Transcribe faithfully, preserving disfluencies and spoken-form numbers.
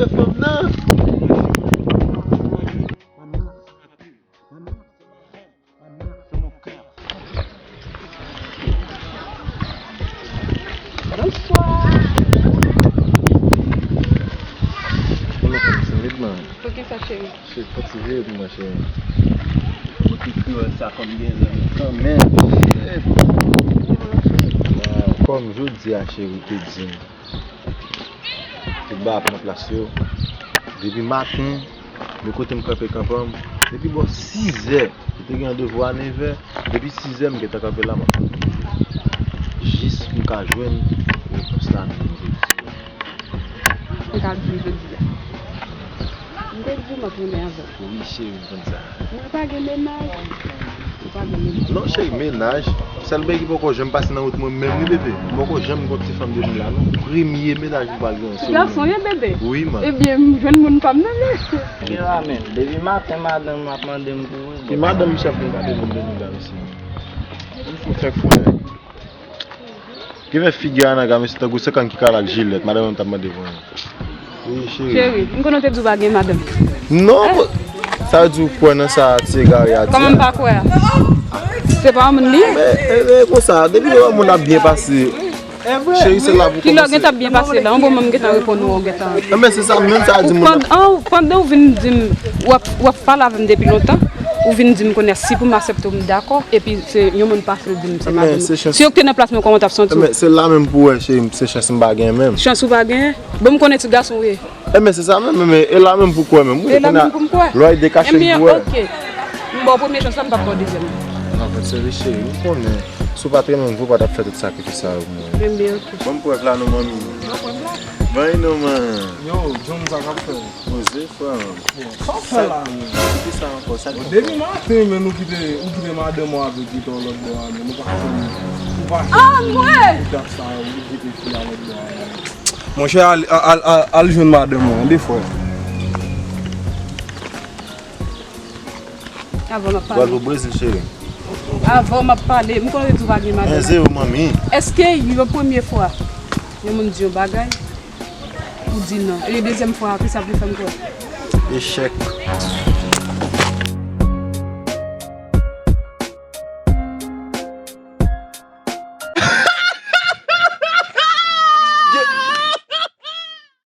Fanm nan. Bonswa. Poukisa, cheri? Cheri, fò ti veye pou mwen, cheri. Ou te kreyòl sa kòm gen zanmi kanmenm. Kòm jodi a, cheri, te di m, tout bagay pran plas yo. Depi maten, men kote m kanpe kanpe m. Depi bò sizè, m te gen yon devwa a nevè. Depi sizè, m gentan kanpe la, m ap tann. Jis pou m ka jwenn repons la nan jodi a. M ka di jodi a. M te di w m ap renmen avè w. Wi, cheri, m konn sa. Mwen pa gen mennaj. Mwen pa gen mennaj. Non, cheri, mennaj. Sèl bagay ki poko janm pase nan wout mwen menm, wi, bebe. M poko janm gen yon ti fanm depi m la, non. Premye mennaj m pral gen, se ou menm. Gason, ye, bebe? Wi, man. Ebyen, m jwenn moun pa m nan, men. Gen la menm. Depi maten, madanm ap mande m pou ou. E madanm chèf mwen pa te vin depi la, mesye. M fou kèk fwa. Gen fè figi a nan ga, mesye, tankou se kann ki kale ak jilèt, madanm mwen t ap mande pou mwen. Wi, cheri. Cheri, m konnen w te di w pa gen madanm. Non, eh, sa vle di ou kwè nan sa ti egare a di a? Kòman m pa kwè a? Se pa yon moun li ye? Men, e, e, konsa, depi yon moun ap byen pase, cheri, se la pou kòmanse. Kilè w gentan ap byen pase la? Yon bon moun m gentan reponn ou, ou gentan. Enben, se sa menm sa di moun nan. Pandan, pandan ou vin di m, w ap, w ap pale avè m depi lontan, ou vin di m kounye a si pou m aksepte w, m dakò, epi se yon moun pase l di m se madanm. Si yo te nan plas mwen, kòman w t ap santi w? Enben, se la menm pou wè, cheri, se chans m pa gen menm. Chans ou pa gen? Bon, m konnen ti gason ou ye. Enben, se sa menm, enben, e la menm pou kwè menm, wi. E la menm pou m kwè. Lè w de kache m pou wè. Enben, oke. M ba w premye chans la, m p ap ba w dezyèm nan. An fèt, se vre, cheri, m konnen. Si w pa t renmen m vre, w pa t ap fè tout sakrifis sa yo pou mwen. Enben, oke. Bon, m prank la non, manmi. Ban non, man. Yo, John, sa k ap fè? Poze, frè m. Sa w fè la, menm? Ki sa ankò? Sa k fè? Depi maten, men nou kite, ou kite madanm ou avèk Vitor lòt bò a, men nou pa janm, ou pa janm, ah, dat sa, ou kite fi a lòt bò a, men. Monchè, al, al, al, al jwenn madanm ou an, de frè. Avan m ap pale. Pral pou Brezil, cheri. Avan m ap pale, m konnen w di w pa gen madanm. Men zewo, manmi. Èske yon premye fwa, yon moun di yon bagay, ou di non? E dezyèm fwa a, kisa pou fè m kwè? Echèk.